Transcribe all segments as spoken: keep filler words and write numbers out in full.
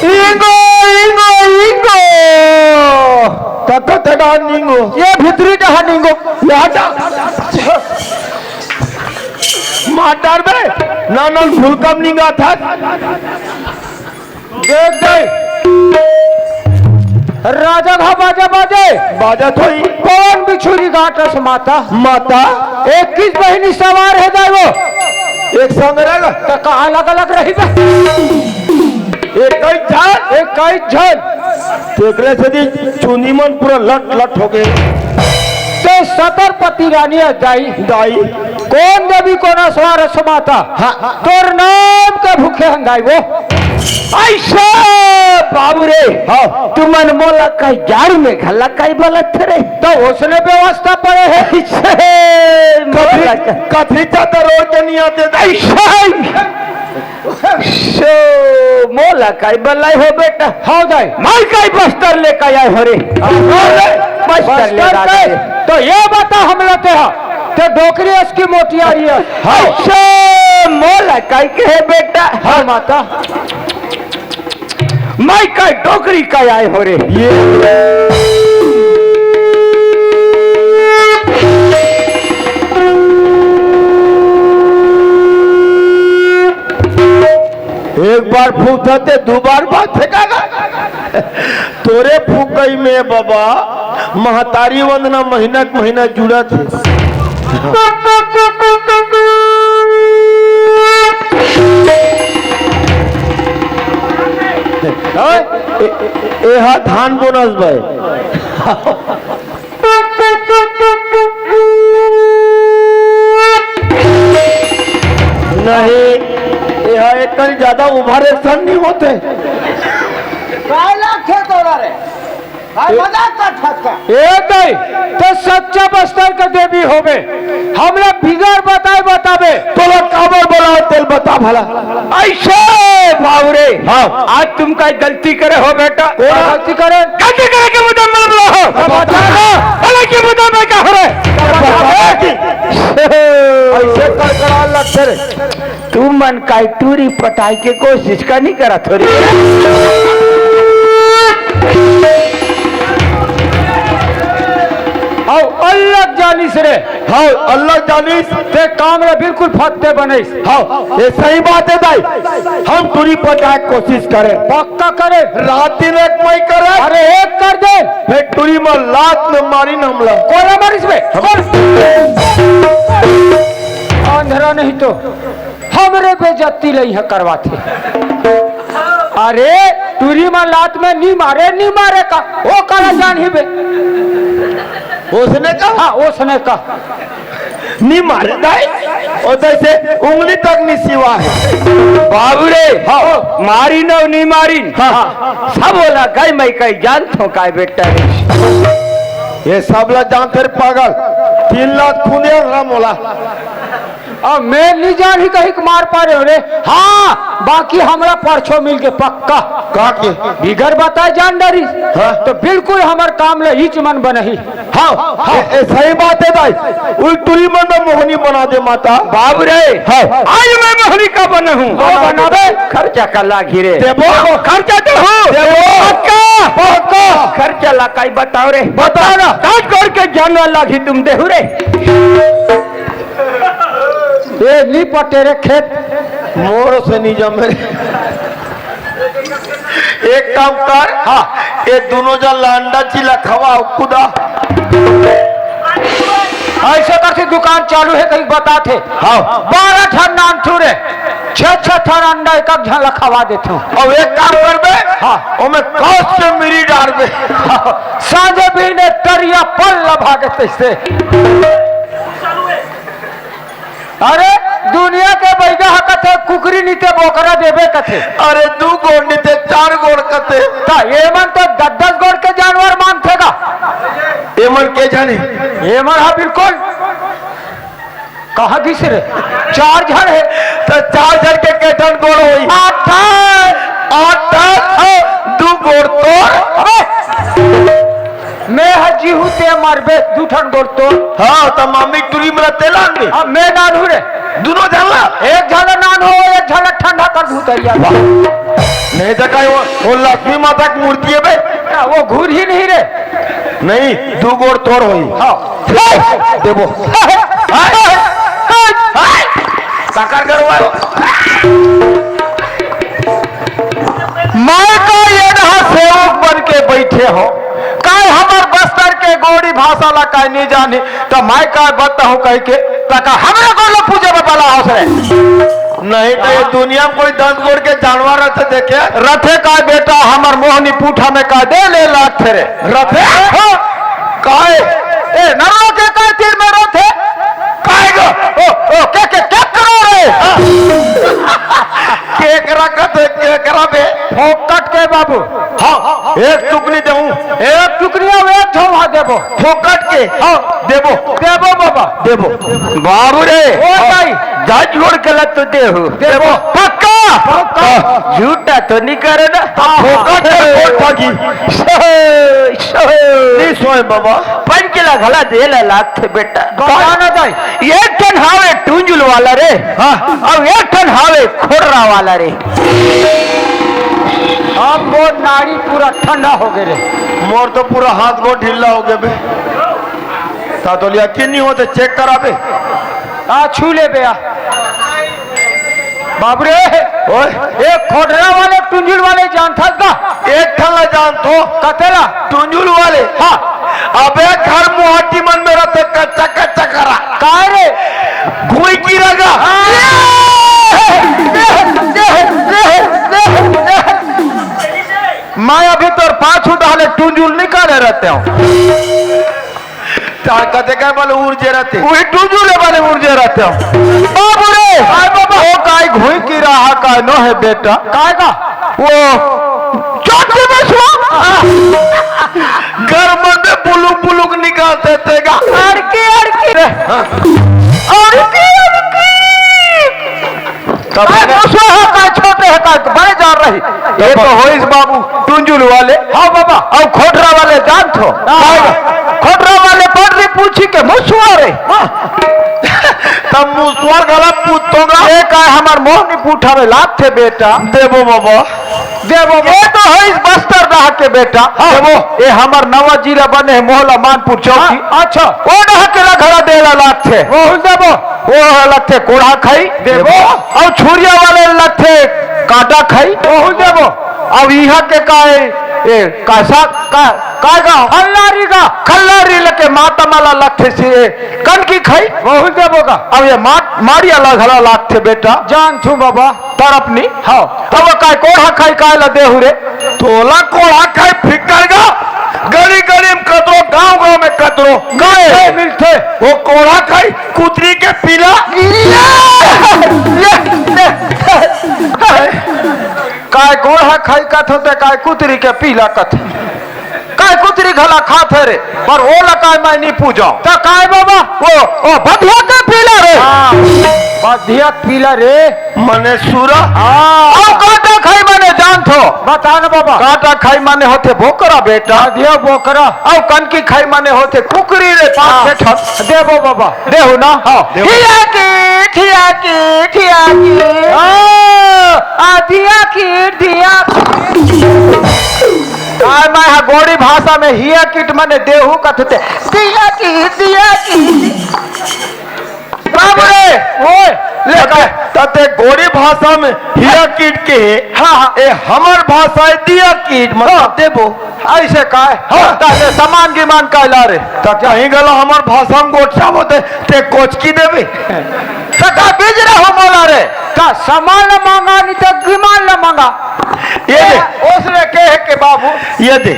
इंगो, इंगो, इंगो। तक, तक, डहर निंगो। ये भीतरी डहर निंगो। यहाँ जा। मार डार बे। ना, ना, भूल कम निंगा था। देख दे। राजा घा बाजा बाजे। बाजा थोई। पवन बिछुरी गाटस माता। माता। इक्कीस बहिनी सवार हे दाई वो। एक संग रहेगा। त कहाँ अलग-अलग रही बे? एक ही झन। एक ही झन। तेकरे से दी चुनी मन पूरा लट लट हो गए। ते सतर पति रानी हे दाई। दाई। कोन देवी कोन सवार अस माता? हाँ, हाँ। तोर नाम के भूखे हंगाई वो। ऐसा बाबू रे। हाँ। तुमन मोला कई जाड़ में घला कई बलत रे। तो उसने व्यवस्था पड़े है। ऐसे मोला कथरी, कई कथरी चादर ओढ़ के नहीं आते। ऐसा। सो मोला काय बल्लाई हो बेटा? हव दाई। मैं काय बस्तर लेके आए हो रे? बस्तर ले बस्तर ला के? दे। तो ये बता हम लोग ते हा, ते डोकरी अस की मोटियारी अस। हाँ। ऐसे मोला काय कहे बेटा? हाँ माता। मैं काय डोकरी काय आए हो रे? ये एक बार फूंकथे, दू बार बात फेंकागा। तोरे फूंकई में बाबा महतारी वंदना महीना के महीना जुड़त हे। ए, ए, एहा धान बोनस भाई। नहीं, एहा एक कन ज्यादा उभारे सन नहीं होते। काय लागथे तोला रे? काय मजाक करथस का? ए दाई, ते सच्चा बस्तर के देवी होबे। हमला बिगर बताए बताबे। तोला काबर बोला तेल बता भला। ऐसे बाबू रे। हाँ। आज तुम काय गलती करे हो बेटा। कोन गलती करे? गलती करे के मुद्दा में बोला हो। बता ना। भला के मुद्दा में का हो रे? बता ना। ऐसे कड़कड़ा लगथे रे। तुमन काय टूरी पटाए के कोशिश का नहीं करत हो रे? हव अल्लाह जानिस रे। हव अल्लाह जानिस। ते काम ला बिल्कुल फत्ते बनइस। हव, ये सही बात हे दाई। हम टूरी पटाए के कोशिश करेन। पक्का करेन। रात दिन एक मई करेन। अरे एक कर देन। फेर टूरी म लात में मारिन हमला। कोन ला मारिस बे? हम कोन? अंधरा नहीं तो। हमरे बेइज्जती ल इहाँ करवाथे। अरे, टूरी म लात में नी मारे, नी मारे का? ओ काला जानही बे। ओसने का? हाँ, ओसने का। नी मारे दाई। ओ जैसे उंगली तक नी सिवा हे। बाबू रे, हाँ। मारिन अउ नी मारिन। हाँ। सब ओला कहे मैं कहे जानथों काय बेटा रे। ये सब ला जानथे रे पागल। तीन लात खुंदे हरा मोला। अब मैं नी जानही कहिके मार पारे हो रे। हाँ, बाकी हमला परछो मिल के पक्का। का के? बिगर बताए जान डरिस। हाँ। तो बिल्कुल हमर काम ल इच मन बनही। हाँ, हाँ। ए, ए, सही बात हे दाई। उही टूरी मन में मोहनी बना दे माता। बाबू रे। हाँ। आज मैं मोहनी का बनहूँ। हाँ, बनाबे। खर्चा का लागही रे। देबो। खर्चा देहूँ। देबो। पक्का। पक्का। खर्चा ला काय बताओ रे। बताओ ना। दस गोड़ के जानवर लागही तुम देहू रे। ए, नी पटे रे खेत। मोर से नी जमे। एक काम कर, हाँ। ये दूनों झन ला अंडा चिला खवा, कुदा। ऐसे करके दुकान चालू हे, कहीं बताथे। हाँ। बारह ठन नानथू रे, छह छह ठन अंडा एक एक झन ला खवा देथू। अब एक काम करबे, हाँ। ओमे कस के मिरी डारबे। सांझे बिहने तरिया पल लभागे तैसे। अरे, दुनिया के बइगा ह कथे, कुकरी नी ते बोकरा देबे कथे। अरे, दू गोड़ नी ते चार गोड़ कथे। त एमन तो दस दस गोड़ के जानवर मानथे गा। एमन के जाने? एमन ह बिल्कुल। कहाँ गिस रे? चार झन हे। त चार झन के के ठन गोड़ होही? आठ ठन। आठ ठन? हाँ। दू गोड़ तोर। अबे! मैं ह जीहू ते मरबे, दू ठन गोड़ तोर। हाँ, त मामी टूरी मन ला ते लानबे। अब मैं नानहू रे। दूनों झन ला? एक झन ला नानहू, एक झन ला ठंडा कर दूँ तरिया। वाह। नहीं त काय वो, वो लक्ष्मी माता के मूर्ति हे बे। ना, वो घूरही नहीं रे। नहीं, दू गोड़ तोर होही। हाँ। देबो। साकार करवाओ। मैं का ये डहा सेवक बन के बइठे हो, काय हमर बस्तर के गोंड़ी भाषा ला काय नी जानी, त मैं काय बताहूँ कहिके, त का हमरे गोड़ ला पूजे बर बला हस रे? नहीं त ये दुनिया में कोई दस गोड़ के जानवर रथे देखे? रथे काय बेटा, हमर मोहनी पूठा में काय दे ले लागथे रे? रथे? हाँ। काय? ए, नरवा के काय तीर में रथे? काय गो? ओ, ओ, के, के, केकरा रे? केकरा कथे, केकरा बे? फोकट के बाबू। हाँ, एक टुकनी देहूँ। एक टुकनी अउ एक झोंहा देबो। फोकट के? हाँ। देबो। देबो बाबा। देबो। बाबू रे। ओ भाई। दस गोड़ के ला तो देहू। देबो। पक्का? पक्का। हाँ, झूठा तो नहीं करे ना। हाँ, हाँ। फोकट में कोन ठगी? सोए, सोए। नहीं सोए बाबा। पंच ला घला दे ला लागथे बेटा। बताना दाई। एक ठन हावे टुंजुल वाला रे। हाँ। अउ एक ठन हावे खोड़रा वाला रे। अब वो नाड़ी पूरा ठंडा हो गए रे। मोर तो पूरा हाथ गोड़ ढीला हो गया बे। ता तो लिया कि नहीं होते, चेक कराबे। आ, छू ले बे, आ। बाबू रे, ओए। एक खोड़रा वाले, टुंजुल वाले जानथस का? एक ठन ला जानथों। कतेला? टुंजुल वाले। हाँ। अबे घर मुहाटी मन में रहते, कच्चा कच्चा करा। काय रे? घुई की रगा। हाँ। मैं अभी तोर पाछू डाले टुंजुल निकाले रहते हो। ता कते काय बल उर्जे रहते। वही टुंजुल ले बल उर्जे रहते हो। बाबू रे, आय बाबा। ओ काय घुई की रहा, काय नो है बेटा? काय का? वो चोटी में सुआ। घर में बुलुक बुलुक निकालते थे का? अड़की, अड़की रे। अड़की, अड़की। तब काय मैंने मुसवा है, काय छोटे है, काय बड़े जान रही। ये तो होइस बाबू, टुंजुल वाले। हाँ बाबा। अउ खोड़रा वाले जानथो। हाँ। खोड़रा वाले पड़री पूछी के मुसवा रे। हाँ। तब मुसवा गला पूछतो गा। ये काय हमर मोहनी पूठा में लागथे बेटा। देबो बाबा। देबो। ये तो होइस बस्तर डहा के बेटा। हाँ। देबो। ये हमर नवा जिला बने है मोहला मानपुर चौकी। हाँ, अच्छा। ओ डहा के ला घला दे ला लागथे। वो देबो। वो लगथे कोढ़ा खाई। देबो। अउ छुरिया वाले लगथे कांटा खाई। ओहू देबो। अब इहाँ के का है? ए, का सा-, का, का गाँव? खल्लारी का। खल्लारी लके माता माला लगथे से कनकी खाई। ओहू देबो का। अब ये मा-, माड़िया ला घला लागथे बेटा। जानथों बाबा। तरपनी। हाँ। तब काय कोढ़ा खाई काय ला देहू रे? तोला कोढ़ा खाई फिकर गा। गली गली में कतरो, गाँव गाँव में कतरो। काय? मिलथे, मिलथे। वो कोढ़ा खाई कुतरी के पीला। काय कोढ़ा खाई कथो ते काय कुतरी के पीला कथे? काय कुतरी घला खाथे रे, पर ओला काय मैं नहीं पूजा। त काय बाबा? वो, वो बधिया के पीला रे। हाँ, बधिया के पीला रे। मने सुरा। हाँ। अउ कांटा खाई मने जानथो। बता न बाबा। कांटा खाई मने होथे बोकरा बेटा। बधिया बोकरा। अउ कनकी खाई मने होथे कुकरी रे, पाँच हाँ। छे ठन। देबो बाबा। देहू ना? हाँ। देबो। हिया की, हिया की, हिया की। हाँ। आ, धिया की, धिया की। काय मैं हा गोड़ी भाषा में हिया किट मने देहू कथते। दिया की, दिया की। बाबू रे, ओए, ले तते, का? तते गोड़ी भाषा में हिया किट के हे। हाँ, हाँ। ए हमर भाषा है दिया किट, मतलब हाँ। देबो। ऐसे काय? हाँ। ताके समान गिमान काय ला रे? त कहीं गला हमर भाषा में गोठिया बोते, ते कोचकी देबे। त का बीज रहो मोला रे? का समान ला मांगा, नहीं तो गिमान ला मांगा। ये दे। ए, ओसने के है के बाबू? ये दे।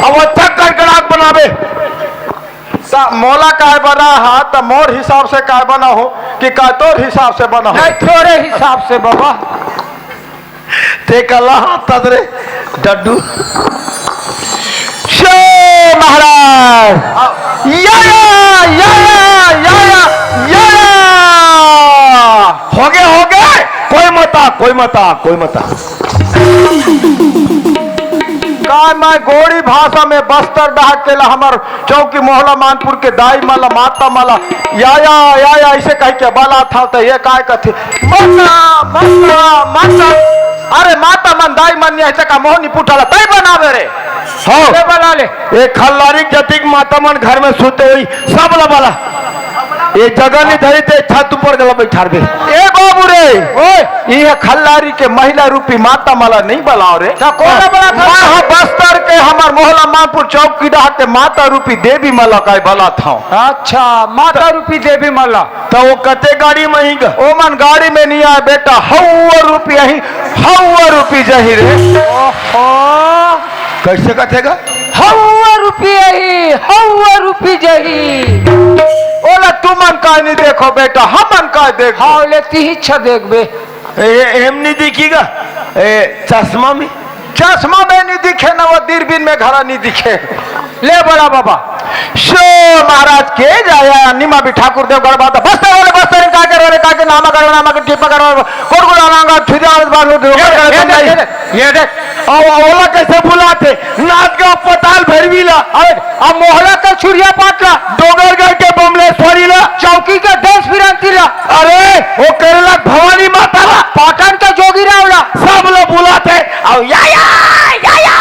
अब अच्छा कड़कड़ाक बनाबे। त मोला काय बना हा, त मोर हिसाब से काय बना हो कि काय तोर हिसाब से बना हो? नहीं, तोरे हिसाब से बाबा। ते कला हाथ तद रे डड्डू। शो महाराज। या, या, या, या, या, या, या। हो गए, हो गए। कोई मता, कोई मता, कोई मता। का मैं गोड़ी भाषा में बस्तर डहा के ला हमर चौकी मोहला मानपुर के दाई मला, माता मला, या, या, या, या, ऐसे कह के बला था, तो ये काय कथे? माता, माता, माता। अरे माता मन, दाई मन, ये तक मोहनी पुठाला, तई बनावे रे। हाँ। ले बना ले। ए खल्लारी जतिक माता मन घर में सुते हुई, सब ला बला। ये जगह नहीं धरी ते छत ऊपर गला बैठार दे। ए बाबू रे, ओए। ये खल्लारी के महिला रूपी माता मला नहीं बलाओ रे। त कोन ला बला था? मैं हा बस्तर के हमर मोहला मानपुर चौक की डहा के माता रूपी देवी मला काय बला था। अच्छा, माता रूपी देवी मला। त वो कते गाड़ी में ही ग-? ओ मन गाड़ी में नहीं आए बेटा, हवा रूपी यही, हवा रूपी जही रे। ओहो। कैसे कथे ग? हवा रूपी यही, हवा रूपी जही। ओला तुमन का नहीं देखो बेटा, हमन का देख। हाँ, ले तिही छ देख बे। ए, एम नहीं दिखी ग? ए, चश्मा में? चश्मा में नहीं दिखे ना, वो दूरबीन में घरा नहीं दिखे। ले बड़ा बाबा। शो महाराज के जाया निमा भी ठाकुर देव गढ़ बाता। बस्तर वाले बस्तर का के रे, का के नामा गढ़, नामा के टिप्पा गढ़, कोट गुड़ा नांगा छुजा बांधो। ये देख, ये देख। अब ओला कैसे भुलाथे? नांदगांव पताल भैरवी ला। अरे, अब मोहला के छुरिया पाट ला। डोंगरगढ़ के बमलेश्वरी ला। चौकी के देश फिरंती ला। अरे, वो करेला भवानी माता ला। पाटन के जोगी राव ला। सब ला भुलाथे। अब या, या, या, या।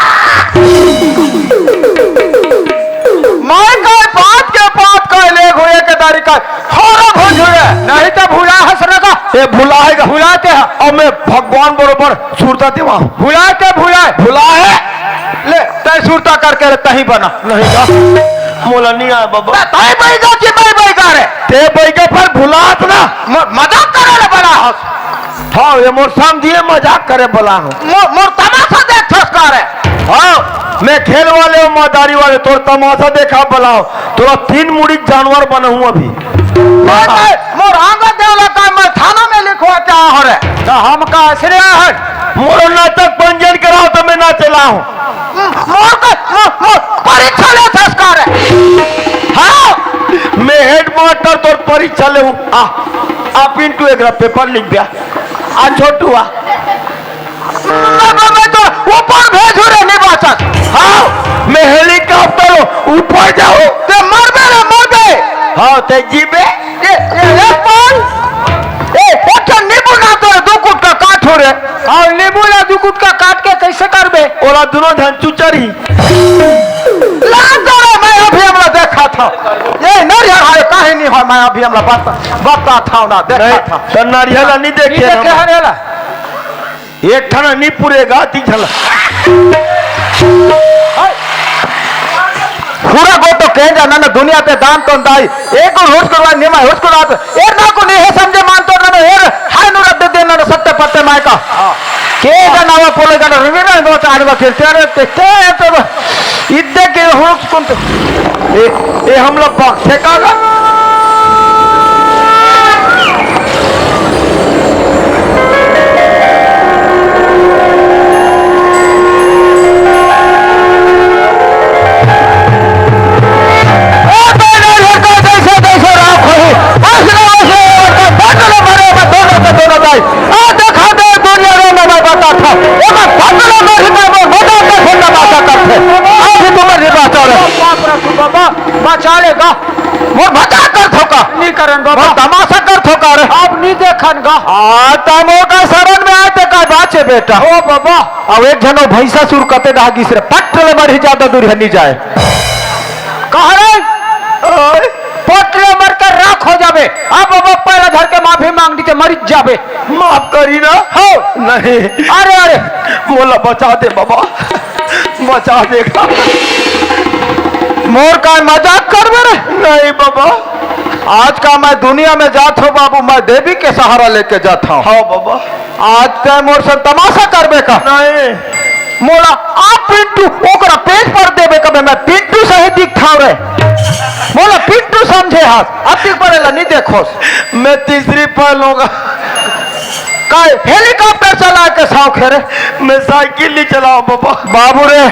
मैं काय बात के बात काय ले हुए के दारी का। हरा भोज हुए। नहीं तो भुला हस रगा। ये भुलाएगा। भुलाते हैं। अब मैं भगवान बरोबर सुरता देवा हूँ। भुलाए ते भुलाए। भुलाए। ले, तय सुरता करके रे, तही बना। नहीं का? मोला नहीं आए बाबा। ना, तय बैगा कि मैं बैगा रे? ते बैगा पर भुलात ना। म-, मजाक करे ले बना हो। हाँ, ये मोर समझिए मजाक करे बला हो। मो-, मोर तमाशा देख थस का रे? हाँ, मैं खेल वाले हूँ, मदारी वाले, तोर तमाशा देखा बला हो। तोरा तीन मुड़ी जानवर बना हूँ अभी। मैं, मैं, मोर आंगन देवला का मैं थाना में लिखवा के आया हो रे। तो हम का आश्रय है? मोर नाटक पंजन कराओ तो मैं ना चला हूँ। मोर का, मोर, मोर परीक्षा ले थस का रे। हाँ, मैं हेडमास्टर तोर परीक्षा ले हूँ। आ, आ पिंटू एक पेपर लिख दिया। आ छोटू आ। मैं, मैं, मैं तो ऊपर भेजू रे, नहीं बाचस। हाँ, मैं हेलीकॉप्टर हूँ, ऊपर जाऊँ। ते मरबे रे, मरबे। हाँ, ते जीबे। ए, ए, ए, पान। ए, एक ठन नींबू ला तो दू कुटका काट हो रे। हाँ, नींबू ला दू कुटका काट के कैसे करबे? ओला दोनों झन चुचर ही। ला तो रे, मैं अभी हमला देखा था। ए, नहीं यार, हाय, काहे नहीं हो, मैं अभी हमला बता, बता था ना, देखा नहीं, था। तो नारियल नहीं देखे नहीं देखे हम। हरे ला। एक ठन नी पुरेगा, तीन ठन। पूरा गो तो कह जाना ना, दुनिया पे दान तो दाई। एक को हुस करवा निमा हुस करवा तो। एर ना को नहीं है समझे मान तो ना, एर हाय नूर दे दे ना सत्ते पत्ते माय का। के जाना वो पोले जाना, रिवे ना दो चार बार खेलते रहे, ते, ते, ते, इद्दे के हुस कुंत। ए, ए हमला बक्से का गा? ए, तो नहीं है, तो जैसे, जैसे राख होई, वैसे, वैसे, वैसे, बदले मरे, मैं दोनों के दोनों भाई। आ, देखा दे, दुनिया रे, मैं बता था। ओकर बदले में ही मैं वो मजा के सुनना बात करते। आज ही तुम्हें नहीं बात हो रहा। बाप रे, बाबा, बचा लेगा। मोर मजाक करथो का? नी करन बाबा। मोर तमाशा करथो का रे? अब नी देखन गा। आ, त मोर का शरण में आए ते का बाचे बेटा? ओ बाबा। अब एक झन ओ भैंसा सुर कते डहा गिस रे, पट ले मरही जादा दूर हनी जाए। कह रे? ओए। पट ले मर के राख हो जाबे। अब बाबा पैर धर के माफी मांग दी ते मर जाबे। माफ करी ना। हो। नहीं। अरे, अरे। मोला बचा दे बाबा। बचा देगा। मोर का मजाक करबे रे? नहीं बाबा। आज का मैं दुनिया में जात हूँ बाबू, मैं देवी के सहारा लेके जात हूँ। हाँ बाबा। आज तै मोर से तमाशा करबे का? नहीं। मोला आप पिंटू ओकरा पेज पर देबे कबे, मैं पिंटू सही दिखथाव रे। मोला पिंटू समझे हाथ, अतिक बड़े ला नहीं देखोस। मैं तीसरी पहल होगा। काय हेलीकॉप्टर चला के शौक है रे? मैं साइकिल नहीं चलाओ बाबा। बाबू रे,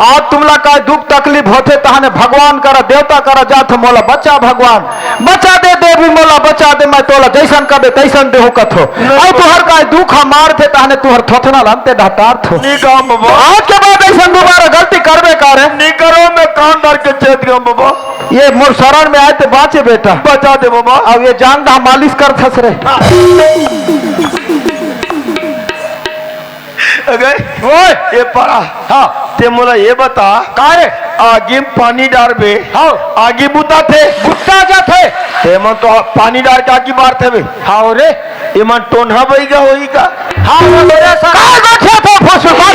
आज तुमला काय दुख तकलीफ होथे तहने भगवान करा, देवता करा जात हो, मोला बचा भगवान, बचा दे देवी, मोला बचा दे, मैं तोला जैसन कबे तैसन देहू कथो। नहीं। अउ तुहर काय दुख ह मार थे तहने तुहर थोथना लंते डहटार थो। नहीं कहा बाबा। आज के बाद ऐसन दोबारा गलती करबे का रे? नहीं करो, मैं कान धर के चेत गया बाबा। ये मोर शरण में आए ते बाचे बेटा। बचा दे बाबा। अब ये जान दा मालिश कर थस रे। अगे, ओए। ये परा। हाँ। ते मोला ये बता। का रे? आगी में पानी डारबे। हाँ। आगी बुता थे। बुता जा थे। ते मन तो पानी डार के आगी बार थे बे। हाँ रे। ये मन टोन्हा बैगा होई का? हाँ, वो मेरे साथ। का बैठे थे फसुकन?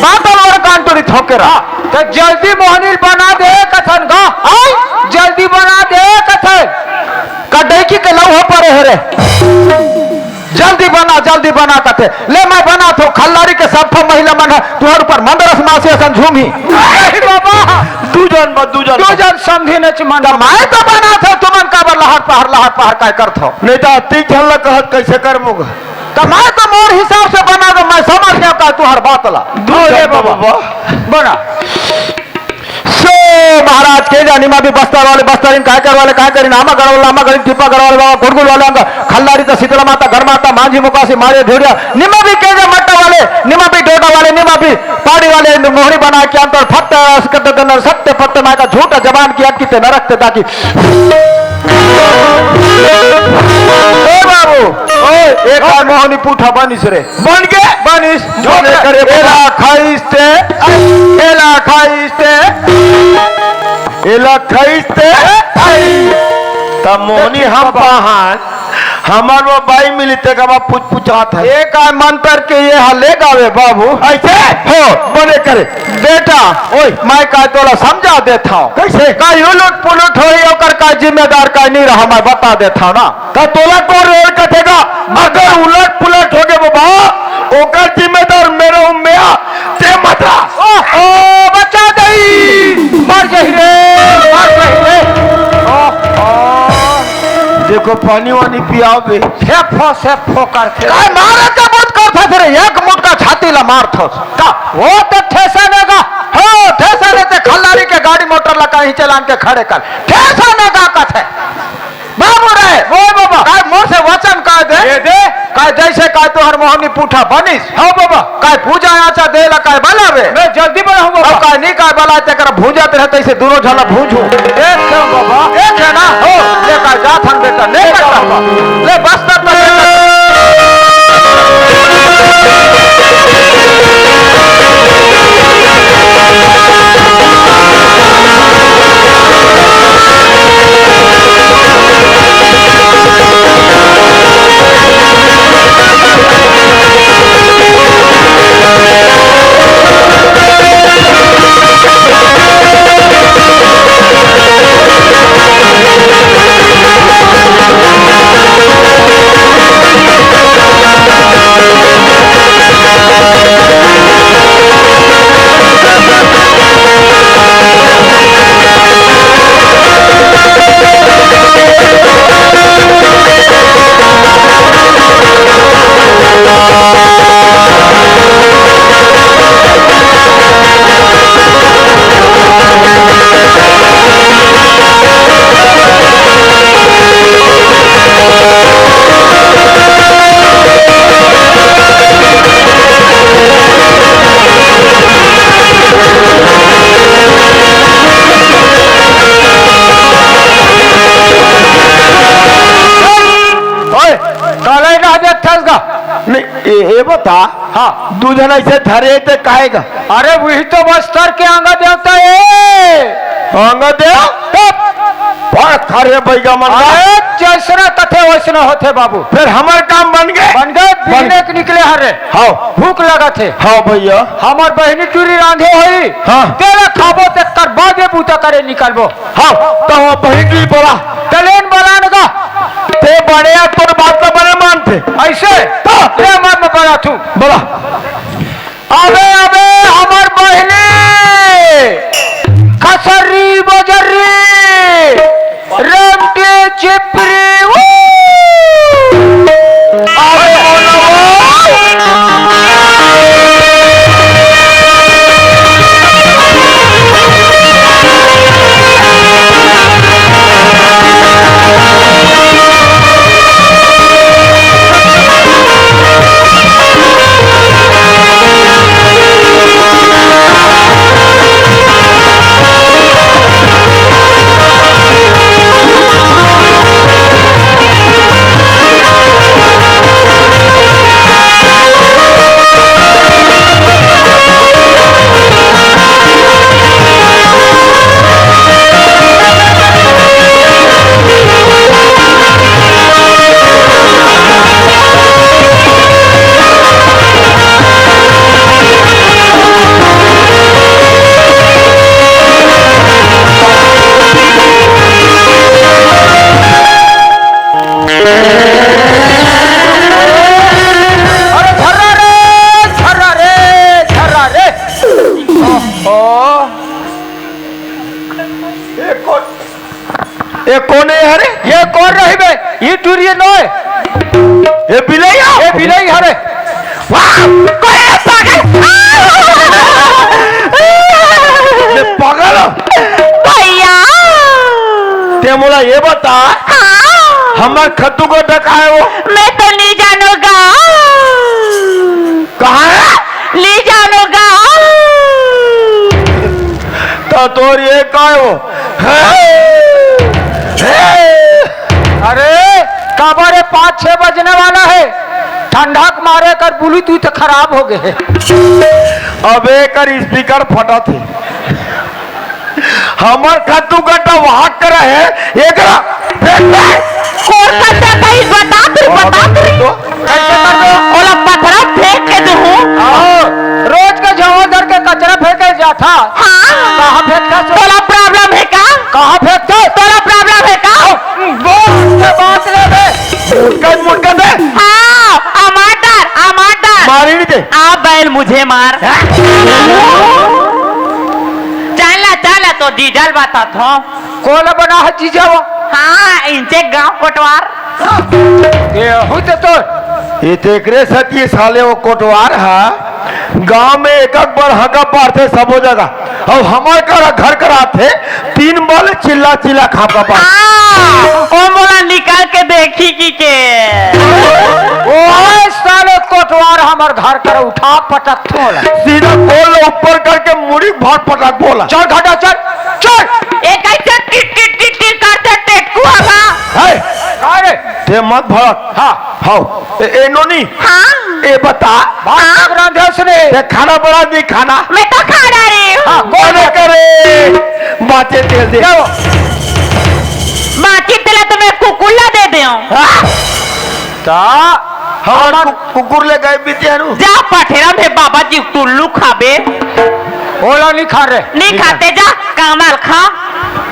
बात और कान टोरी ठोके रहा। हाँ, तो जल्दी मोहनील बना दे कथन गा। आई? जल्दी बना दे कथन। कटैकी के लौह पड़े है रे। जल्दी बना, जल्दी बना कथे। ले मैं बना थो, खल्लारी के सब महिला मन ह तुहर ऊपर मंदरस मासी असन झूमी। अरे बाबा। दू जन बा, दू जन। दू जन समधी ने चिमन। त मैं तो बना थो, तुमन काबर लहर पहर, लहर पहर काय करथो? नहीं तो तीन झन ला कहत कैसे करबो गा? त मैं तो मोर हिसाब से बना दो, मैं समझ गया का तुहर बात ला। दू अरे जन बाबा। बाबा। बना। सो ओ महाराज, के जा निमा भी बस्तर वाले बस्तरिन, कायकर वाले कायकरिन, आमागढ़ वाले आमागढ़िन, टिप्पागढ़ वाले बाबा, कुड़गुल वाले अंग, खल्लारी त शीतला माता, गढ़ माता, मांझी मुकासी, मारे ढेड़िया, निमा भी के जा मट्टा वाले, निमा भी डोडा वाले, निमा भी पाड़ी वाले, मोहनी बना के अंतर फत्त, असकत दन सत्य फत्त, माय का झूठा जबान की अटकी ते नरक ते दागी। ए बाबू, ओए, एक बार मोहनी पूठा बनिस रे। बन के? बनिस। जो बने करे एला बना। खाइस ते, एला खाइस ते, एला खाइस ते, त मोहनी हम पाहन, हमर वो बाई मिली ते का बा पुचपुचात हे। ए काय मंतर के ये हा ले गावे बाबू? ऐसे? हो। बने करे। बेटा, ओए। मैं काय तोला समझा देत हंव। कैसे? काय उलट पुलट होई ओकर काय जिम्मेदार काय नहीं रहा, मैं बता देत हंव ना। त तोला कोन रेल कथेगा? अगर उलट पुलट होगे बाबा, ओकर जिम्मेदार मैं रहूं, मैं, ते मत रहा। ओ, ओ, बचा दई। मर जाही रे, मर जाही रे। ओ, ओ। देखो, पानी वानी पियाओ बे। फेफो, फेफो करथे। काय मारे का मत करथे रे, एक मुटका छाती ला मारथस। का? वो तो ठेसा ने गा, हो, ठेसा ने ते खल्लारी के गाड़ी मोटर ला कहीं चलान के खड़े कर। ठेसा ने गा कथे। बाबू रे, ओए बाबा। काय मोर से वचन काय दे? ये दे। काय जैसे काय तोहर मोहनी पूठा बनिस? हाँ बाबा। काय पूजा आचा दे ला काय बलावे? मैं जल्दी बलाहूँ बाबा। अब काय नहीं काय बलाए तेकर भूंजत रहे तैसे दोनों झला भूंजू। एक है बाबा। एक है ना? हो, ले काय जात हम बेटा, ले कर बाबा। ले बस्तर तो ले कर। ओए, काला ही रह देत हस गा। नहीं, ए, ए बता। हाँ। दू झन ऐसे धरे ते काहे गा? अरे, वही तो बस्तर के आंगा देवता ए। आंगा देव? तब। बड़ खरे बैगा मन गा। अरे, जैसना कथे वैसना होथे बाबू। फिर हमर काम बन गे? बन गे, बन बिहने के निकले हरे। हाँ। भूख लगत हे। हाँ भैया। हमर बहिनी टूरी रांधे होई। हाँ। तेला खाबो, तेकर बादे बूता करे निकलबो। हाँ, त वो बहिनी टूरी बोला। तलेन बलान गा। ते बड़े आ, तोर बात ला बड़े मानथे। ऐसे? तो? ले मन में बड़ा तू। बोला। अबे, अबे, हमर बहिनी। खसरी बजरी। रेमटी चिपरी, वो। अरे बोलो। अरे झर्रा रे, झर्रा रे, झर्रा रे। ओहो। ए कोन, ए कोन ए हरे? ये कोन रही बे? ये टूरी नोय। ए बिलई आ? ए बिलई हरे। वाह! कोई पागल। ये पागल हो? मोला ये बता, हाँ। हमर खद्दू गड्ढा कहाँ हे वो? मैं तो नहीं जानूंगा। कहाँ हे? नहीं जानूंगा। तो तोर ये का हे वो? अरे, काबर हे, पाँच छह बजने वाला हे, ठंडा के मारे एकर Bluetooth खराब हो गे हे। अबे, एकर speaker फटत हे। हमर खद्दू गड्ढा वहां करा हे, एकरा फेंक दे। कोन कचरा कही बता तू, बता तू। तो कचरा कर दो। ओला पथरा फेंक के दूं। हाँ, रोज के झांवा धर के कचरा फेंके जाथा। हाँ। कहाँ फेंकता तू? तोला problem हे का? कहाँ फेंकता? तोला problem हे का? बोल, के बात ले बे। मुटकन, मुटकन दे। हाँ, अमाटर, अमाटर। मारी नहीं दे। आ बैल मुझे मार। हाँ। चल ना, चल ना, तो जीजा ल बताथों। कोन बना हे जीजा वो? हाँ, इंचे गांव कोटवार। ये हुई तो तोर। ये तो एकरे सेती साले वो कोटवार हे। गांव में एक एक बार हका पारथे सबो जगह। अउ हमर करा घर करा आथे, तीन बार चिल्ला चिल्ला खापा पार। हाँ, ओ मोला निकाल के देखही कहिके। ओ साले कोटवार हमर घर करा उठा पटक थोला। सीधा गोल ऊपर करके मुड़ी भर पटक बोला। चल घटा चल, चल। ए कैसे टिट टिट टिट टिट करथे टेटकू हवा। हे, अरे। ते मत भड़क। हाँ। हाव। ए, ए नोनी। हाँ। ए बता। भात हाँ। रांधे उसने। ते खाना बना दी खाना। मैं तो खा डारी हूँ। हाँ, कोन करे? बाचे तेल दे। क्या वो? बाचे तेल तो मैं कुकुर ला दे दे हूँ। हाँ। ता हमर हमर कु-, कुकुर ले गए बिटिया नु। जा पठेरा में बाबा जी टुल्लू खाबे। ओला नहीं खा रे। नहीं खाते जा, कांदा ल खा।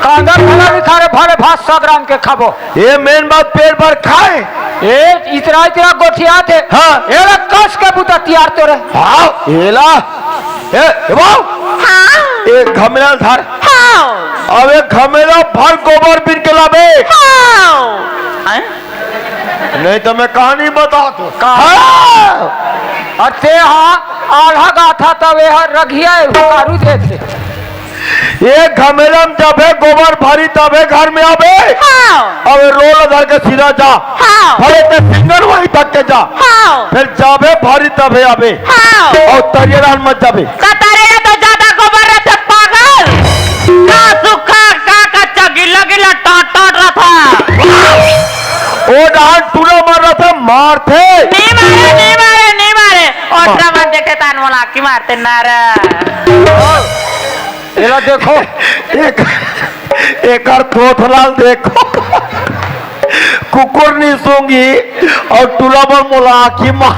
कांदा ल खा नहीं खा रे, भले भात सौ ग्राम के खाबो। ये main बात पेट भर खाए। ए, इतरा इतरा गोठियाथे। हाँ। एला कस के बुता तियार तो रे। हाँ, एला। ए, ए बाऊ। हाँ। ए घमेला धर। हाँ। अब एक घमेला भर गोबर बीन के लाबे। हाँ। आए? नहीं तो मैं कहानी बता दूँ। कहा? हाँ। अते हाँ, आल्हा गाथा तब ए हर रघिया ए हुकारू देथे। ए घमेला म जाबे, गोबर भरी तबे घर में आबे। हाँ। अब रोल धर के सीधा जा। हाँ। भले ते सिंगरवाही तक के जा। हाँ। फिर जाबे भरी तबे आबे। हाँ। अउ तरिया डाहन मत जाबे। त तरिया तो ज्यादा गोबर रथे पागल। का सुखा, का कच्चा, गिल्ला गिल्ला टाट टाट रथा। ओ डाहन टूरा मार रथा, मारथे। नहीं मारे, नहीं मारे, नहीं मारे। ओटरा मन देखे तान मोला की मारते नारा। एला देखो। एक, एकर थोथला ल देखो। कुकुर नहीं सूंघी अउ टूरा बर मोला आँखी मार।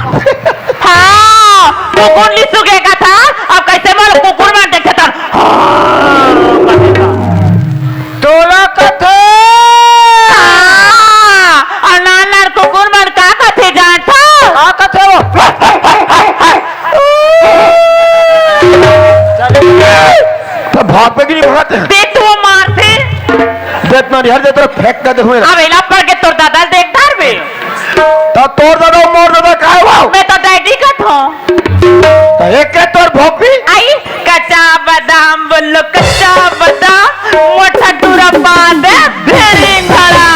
हाँ, कुकुर नहीं सूंघे कथा, अब कैसे मोला कुकुर मन देखे त। तोला कथे। हाँ, अउ नान नान कुकुर मन का कथे जानथस? का कथे वो? त भाग पे कि नहीं भागत हे? देख तो वो मारथे। देख ना, हर जगह फेंक के देखो ना। अब एला पड़ के तोर दादा ल देख डारबे। त तोर दादा, मोर दादा काय हुआ? मैं तो डैडी कथों। त एक के तोर भोपी? आई, कच्चा बादाम बोलो, कच्चा बादाम, मोटा टूरा पादे, भेड़ी घड़ा।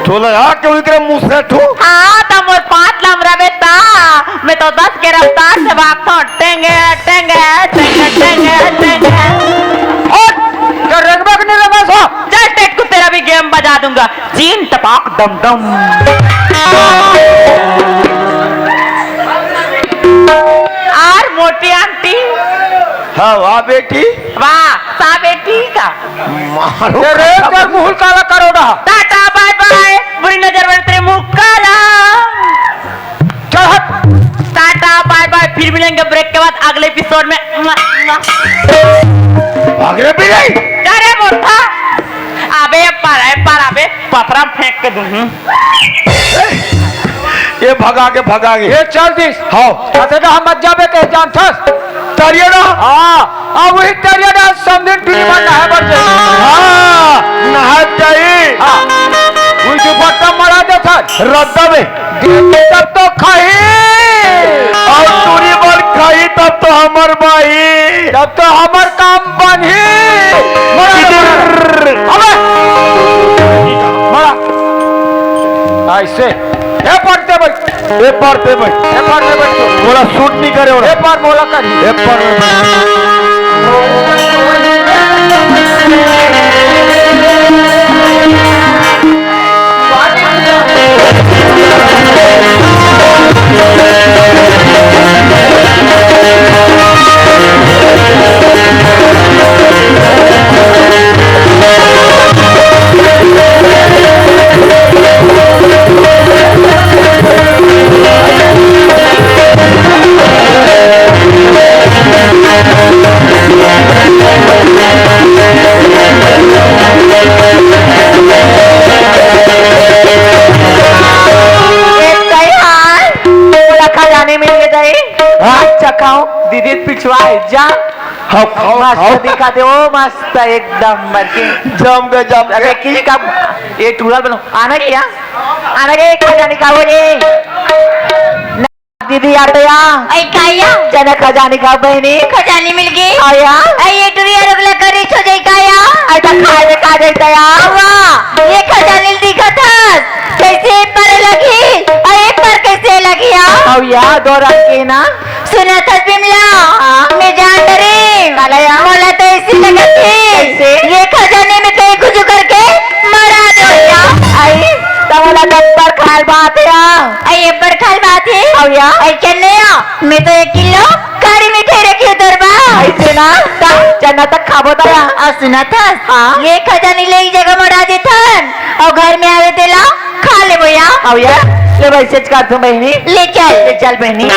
तोला आ के उनके मुंह से ठू। हाँ, त मोर पाँच लम रवे ता। मैं तो दस के रफ्तार से भागता हूँ। टेंगे, टेंगे, टेंगे, टेंगे, टेंगे। हट! क्या रेंगबा के नहीं रेंगबा सा? चल, टेटकू, तेरा भी गेम बजा दूंगा। जीन टपाक डम डम। और मोटी आंटी। हाँ, वाह बेटी। वाह, सा बेटी का। मारो। ये रेंग कर मुहुल काला करो ना। टाटा बाय बाय, बुरी नजर वाले तेरे मुंह काला। चल हट। टाटा बाय बाय, फिर मिलेंगे ब्रेक के बाद अगले एपिसोड में। अगले भी नहीं। अरे मोटा, अबे पर है पर अबे पथरा फेंक के दूं। ये भगा के, भगा के। ये चल दिस। हाँ। अते तो हम मत जाबे के जानथस। तरिया ना? हाँ, अब वही तरिया ना समझिन टुरी मन नहाए बर जाई। हाँ, नहाए जाई। हाँ, वही दुपट्टा मरा देथन। रद्दा में। तब तो खाही। अउ टुरी बर खाही, तब तो हमर बाही। तब तो हमर काम बनही। मरा दे, मरा दे। अबे, से, ए पार ते बइठ। ए पार ते बइठ। ए पार ते बइठ। मोला सूट नइ करे ओला। ए पार मोला करही। ए पार में बइठ। ए, तैं हा, तोला खजानी मिल गे दाई। हाँ? चखाओ, दीदी पिछवा हे, जा। हाँ, खाओ, मस्त खाओ। दिखा दे, ओ मस्त, एकदम मर के। जम गए, जम अबे गए। किस का, ये टूरल बनो, आना क्या? आना रे, खजानी खाओ रे। दीदी, आ तो या। ऐ, का या? चना खजानी का बहिनी। खजानी मिल गई। हाँ या। ऐ, ये टुरी यार अगला करे छो जाई का या? ऐ, तो खाए में का जाई तो या? वाह, ये खजानी दिखत हस। कैसे पर लगी? अरे, पर कैसे लगी या? अब या दो रंग के ना। सुनत हस बिमला? हाँ। मैं जान डरे। काला या? मोला तो ऐसी लगत हे। कैसे? ये खजानी में कहीं कुछ करके मरा दो या। आई, तो मोला गब्बर खाल बात या। अई अब्बड़ खाल बात हे। अउ या? अई चन्नैया, मैं तो एक किलो कड़ी मिठाई रखी हूँ तोर बर। अइसे ना, त चना तक खाबो त या। अउ सुनत हस? हाँ। ये खजानी ले एक जगह मड़ा देथन, अउ घर में आवे तेला खा लेबो या। अउ या, ले वइसेच करथों बहिनी। ले चल। ले चल बहिनी।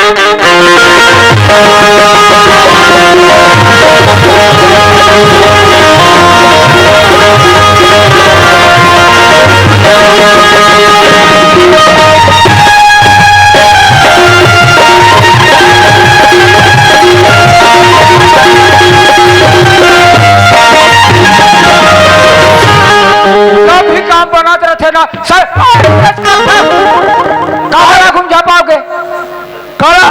कभी काम बनत रथे ना, सर, काबर आघू म झपाओगे? काला?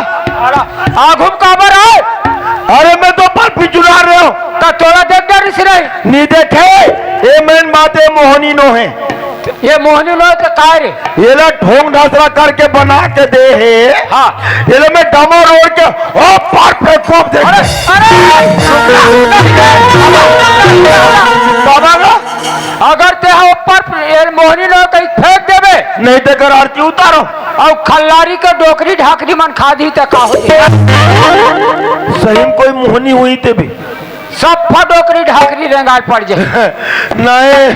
आघू म काबर आए? अरे, मैं तो पर पिछुला रहे हूँ। त तोला देख डरिस नहीं? नहीं देखे, ये मेन बात है, मोहनी नो है। ये मोहनी नो के काय रे? ये ला ढोंग ढसरा करके बना के दे हे। हाँ। ये ला मैं डमर ओढ़ के ओ पार पे खूब देख। अरे, अरे! बाबा ला, अगर ते हा ऊपर ये मोहनी लो कहीं फेंक देबे। नहीं ते कर आरती उतारो। अउ खल्लारी के डोकरी ढाकरी मन खा दी ते का हो जाए? सही में कोई मोहनी हुई ते भी। सफा डोकरी ढाकरी रेंगाल पड़ जाए। नहीं,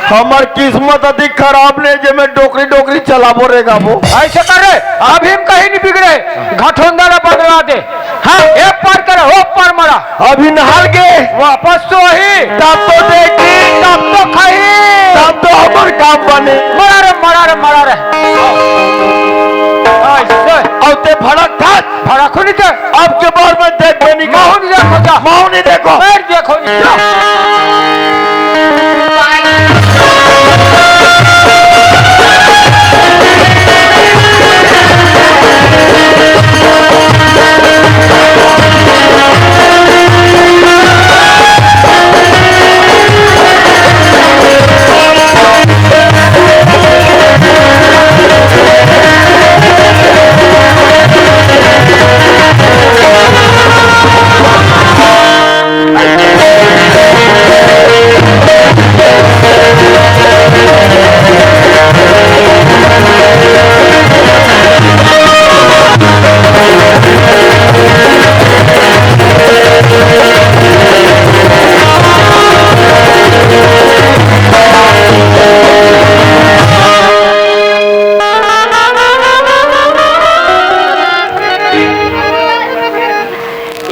हमर किस्मत अधिक खराब नहीं जे मैं डोकरी डोकरी चलाबो रेंगाबो। ऐसे कर रे, अभी हम कहीं नहीं बिगड़े, घटोंदा ला बदला दे। हाँ, एक पार कर, ओ पार मरा। अभी नहाल के। वापस तो वही। तब तो देखी। तब तो खाई। तब तो हमर काम बने। मरा रे, मरा रे, मरा रे। ऐसे। अब ते भड़क था। भड़क नहीं थे। अब के बार में देख बनी का। माहौल नहीं देखो जा। माहौल नहीं देखो। पैर देखो नहीं जा।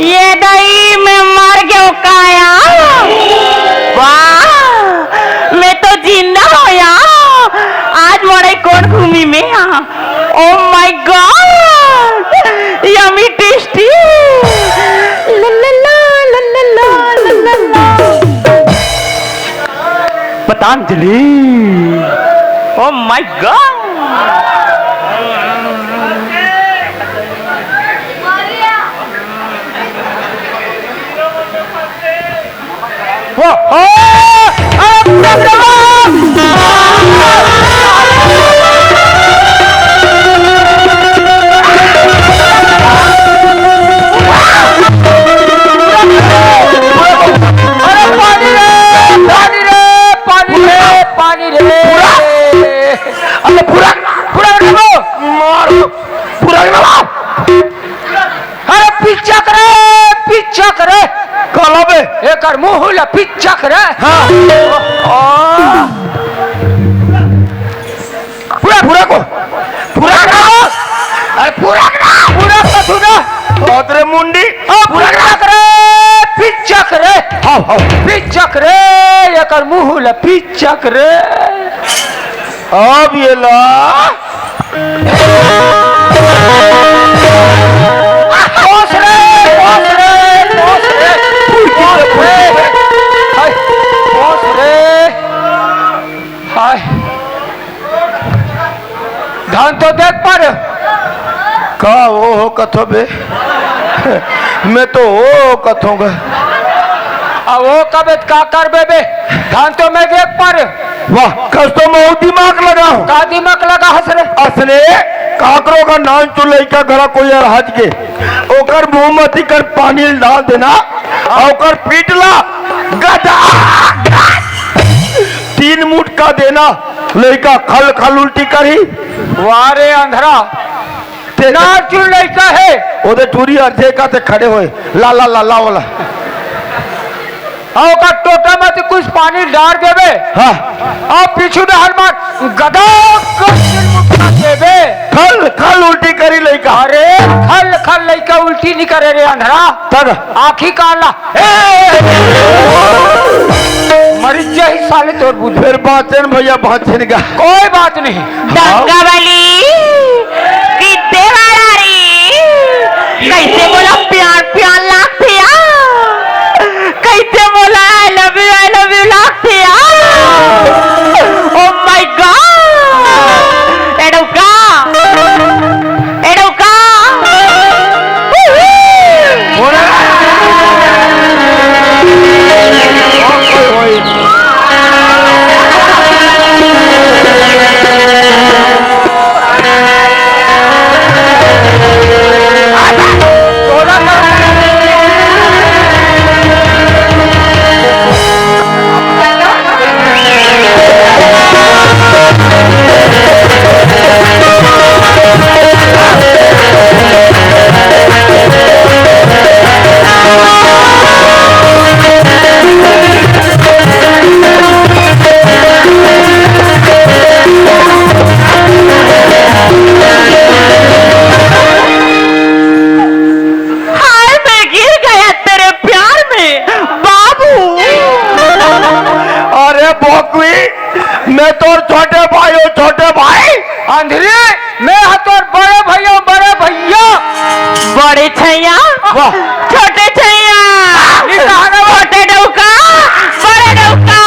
ये दई, मैं मर गयो काया। वाह, मैं तो जिंदा होया। आज मोरे कौन घूमी में हा। Oh my God, yummy tasty। ला ला ला, ला ला ला, ला ला ला। पतंजलि। Oh my God। ओ, ओ, अरे, बाप रे बाप! अरे पिचक रे, पिचक रे। काला बे? एकर मुंह ला पिचक रे। हाँ। आ। पूरा, पूरा को। पूरा करो। अरे पूरा करो। पूरा कथू ना। अतरे मुंडी। ओ पूरा पिचक रे, पिचक रे। हाँ, हाँ। पिचक रे, एकर मुंह ला पिचक रे। अब ये ला। पोस रे, पोस रे, पोस रे, पोस रे। हाय, पोस रे। हाय। धान तो देख पर। का ओ हो कथो बे? मैं तो ओ हो कथों गा। अब ओ कबे त का करबे बे? धान तो मैं देख पर। वाह, कस तो महू दिमाग लगाहूं। का दिमाग लगाहस रे? असने काकरो का नानचुन लइका घरा कोई अरहज के, ओकर मुंह म तिकर पानी डाल देना, अउ ओकर पीट ला, गदा, तीन मुटका देना, लइका खल खल उल्टी करही। वाह रे अंधरा, ते नानचुन लइका हे। ओदे टूरी अरथे का ते खड़े होय, ला, ला, ला, ला, वाला। अउ ओकर टोटा म ते कुछ पानी डार देबे। हाँ। अउ पीछू डहर म गदा कर तीन मुटका देबे। खल, खल उल्टी करी लइका। अरे, खल, खल लइका उल्टी नी करे रे अंधरा। तब? आँखी काला। ए! मरी जाही साले तोर बुद्धि। फेर बाँचेन भइया, बाँचेन गा। कोई बात नहीं। डंगा वाली, कितने बार आ रही? कैसे बोला प्यार प्यार लागथे या? कैसे बोला I love you, I love you लागथे या? Oh my God! ए डौका! ए डौका! हाय, मैं गिर गया तेरे प्यार में, बाबू। अरे भोकवी, मैं तोर छोटे भाई हूँ, छोटे भाई। अंधरी, मैं ह तोर बड़े भइया, बड़े भइया। बड़े छैया, वाह। छोटे छैया, नी कहा ना, वाह। छोटे डौका, बड़े डौका।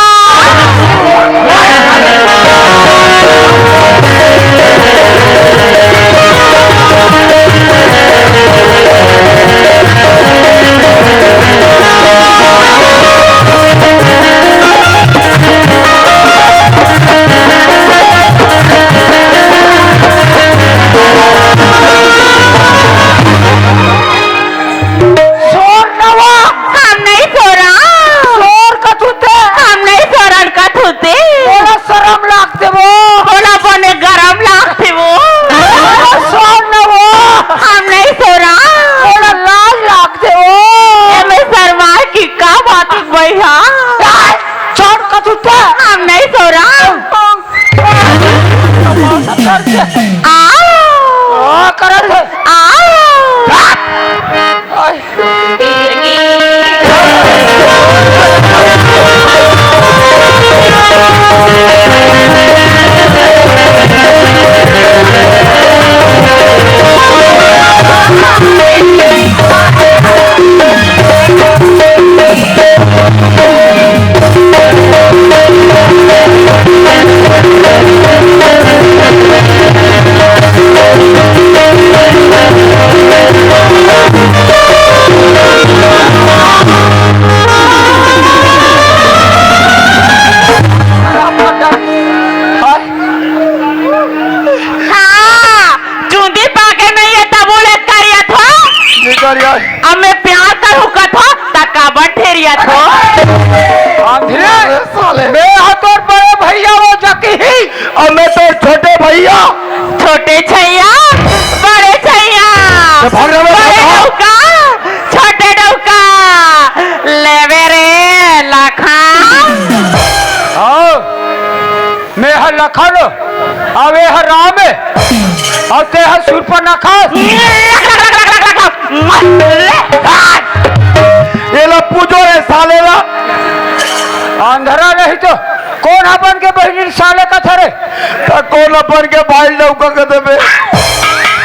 अपन के भाई डौका के देबे।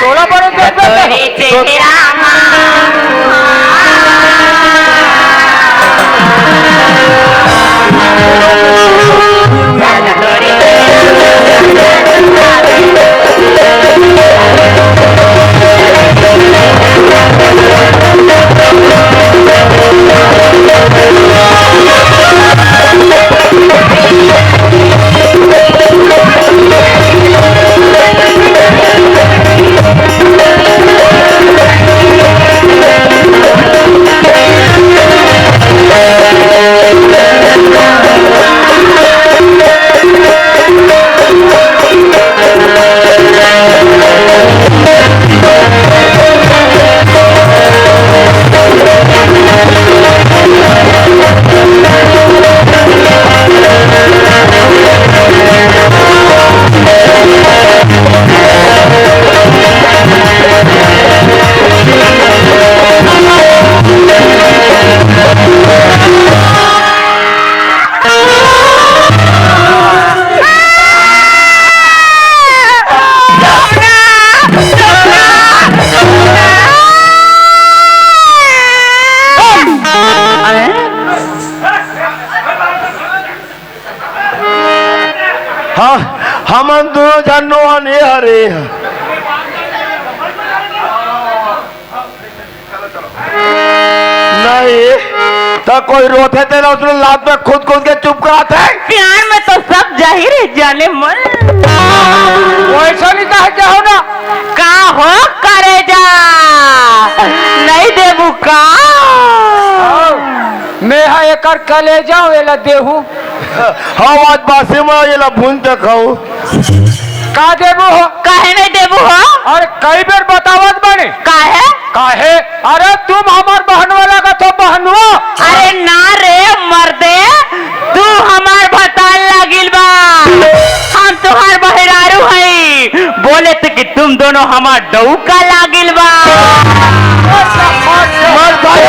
तोला बने देबे। तोरी चेहरा मा। हाँ, हमन दोनों झन नोहन ए हरे। नहीं, त कोई रोथे तेला उसने लात में खुद खुद के चुप करात हे। प्यार में तो सब जाहिर हे जानेमन। वैसा नहीं कहा क्या हो ना। का हो करेजा? नहीं देबू का? मैं हा एकर कलेजा हूँ, एला देहू। हाँ, आज बासी में एला भून के खाऊ। का देबू हो? काहे नहीं देबू हो? अरे कई बेर बतावत बने। काहे? काहे? अरे तुम हमार बहनवा लागत हो, बहनवा। अरे ना रे मर्दे, तू हमार भतार लागिल बा। हम तोहार बहिरारू हई। बोले थे कि तुम दोनों हमार डौका लागिल बा। मर भाई।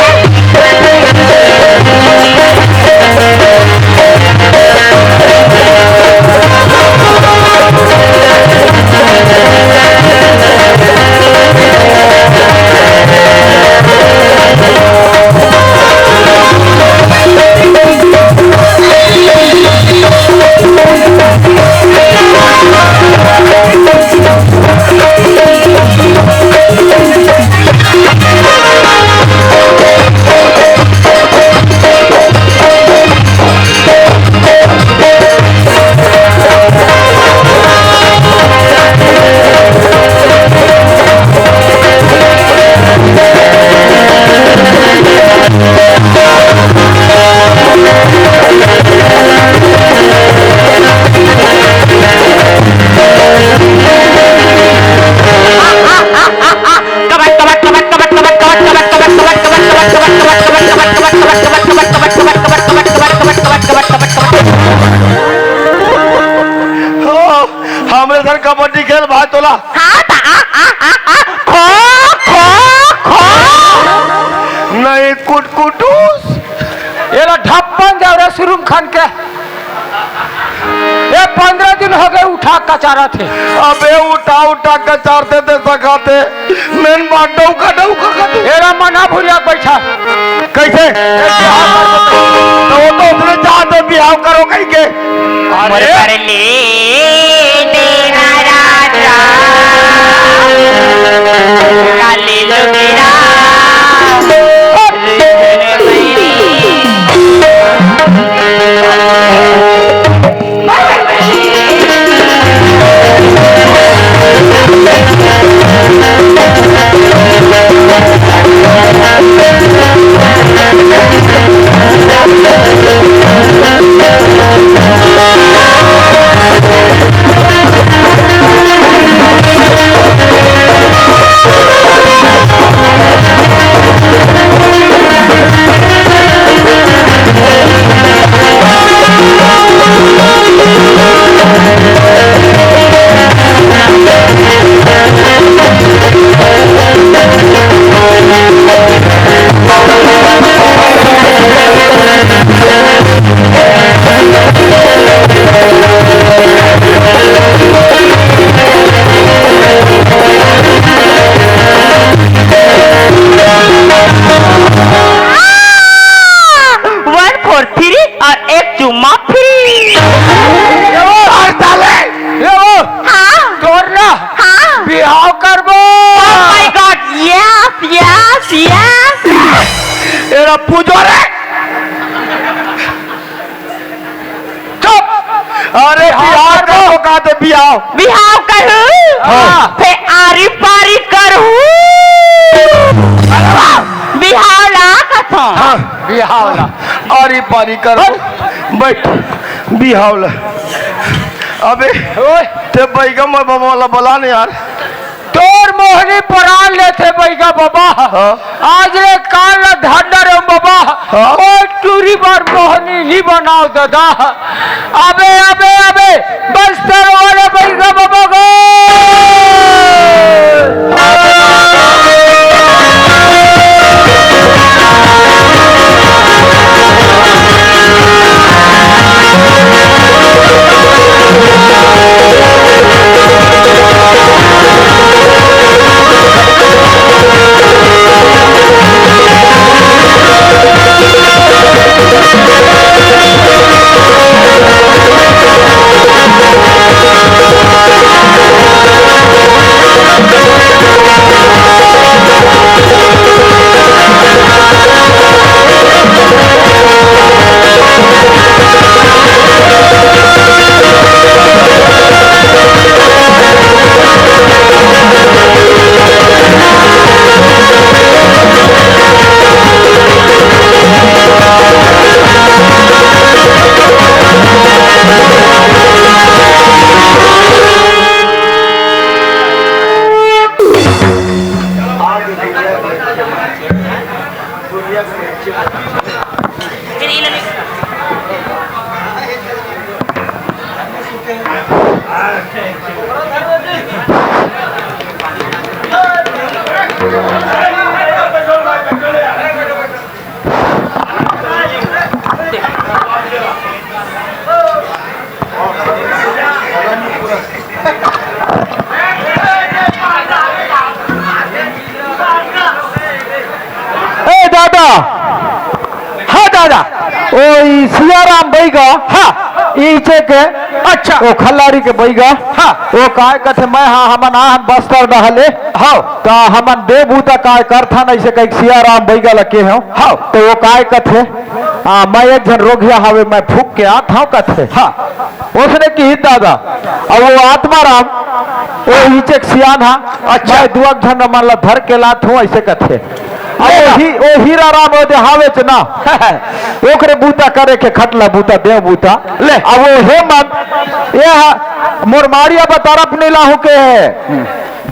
हमरे घर कबड्डी खेल भाई तोला। हाँ, ता, आ, आ, आ, आ, खो, खो, खो। नहीं कुटकुटूस। एला ढप्पन जावरा सुरुम खान के। ए, पंद्रह दिन हो गए उठा कचारत हे। अबे उठा उठा कचारते थे सखाते। मेन बात डौका डौका खाते। एला मना भुरिया बैठा। कैसे? तो वो तो उसने चाहते बिहाव करो कहीं के। अरे। सिया। एला पूजो रे। चुप। अरे बिहाव बिहाव कर। तो का दे बिहाव। बिहाव करू। हाँ। फे आरी पारी करू। बिहाव ला कथो। हाँ। बिहाव ला। आरी पारी करू। बैठ। बिहाव ला। अबे ओए। ते बैगा मैं बाबा वाला बला ने यार। तोर मोहनी परान लेथे बैगा बाबा। हाँ। आज ले काल ला धंधा रे बाबा। हाँ। ओ टूरी बार मोहनी नी बनाव दादा। अबे, अबे, अबे, बस्तर वाले बैगा बाबा गो। ए दादा, हाँ दादा, ओ ई सियाराम बैगा, हाँ। ई चे के, अच्छा। ओ खल्लारी के बैगा, हाँ। ओ काय कथे, मैं हाँ, हमन आ, हम बस्तर डहले, हाँ। त हमन दे बूता काय करथन, ऐसे कहिके सियाराम बैगा ल केहेंव, हाँ। त ओ काय कथे, आ, मैं एक झन रोगिया हवे, मैं फूंक के आत हंव कथे, हाँ। ओसने किहिस दादा, अउ ओ आत्माराम, ओ इचेक सियान हा, अच्छा। मैं दुआ झन मन ला धर के लात हंव, अइसे कथे। अब ले ना। ओ ही-, ओ हीरा राम ओ दे हावेच ना, ओकरे बूता करे के खटला बूता, देव बूता। ले। अब ओ हे मन, ए हा, मोर मारिया बा तरफ नीला हो के हे।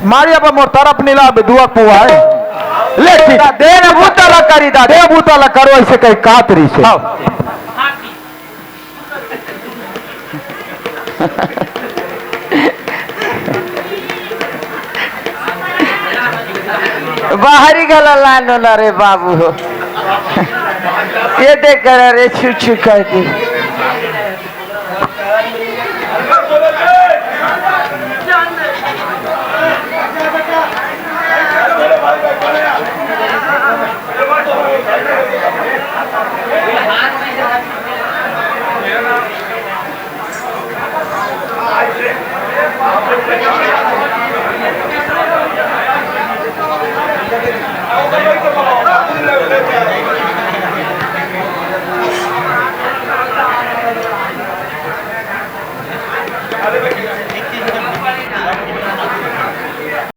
मारिया बा मोर तरफ नीला, अब दुआ पुआ हे। ले ठीक। दे ना बूता ला करी दा, देव बूता ला करो, अइसे कहि कात रहिसे। हाँ। बाहरी घला लानो ना रे बाबू हो। ये देख कर रे छू छू कर दी।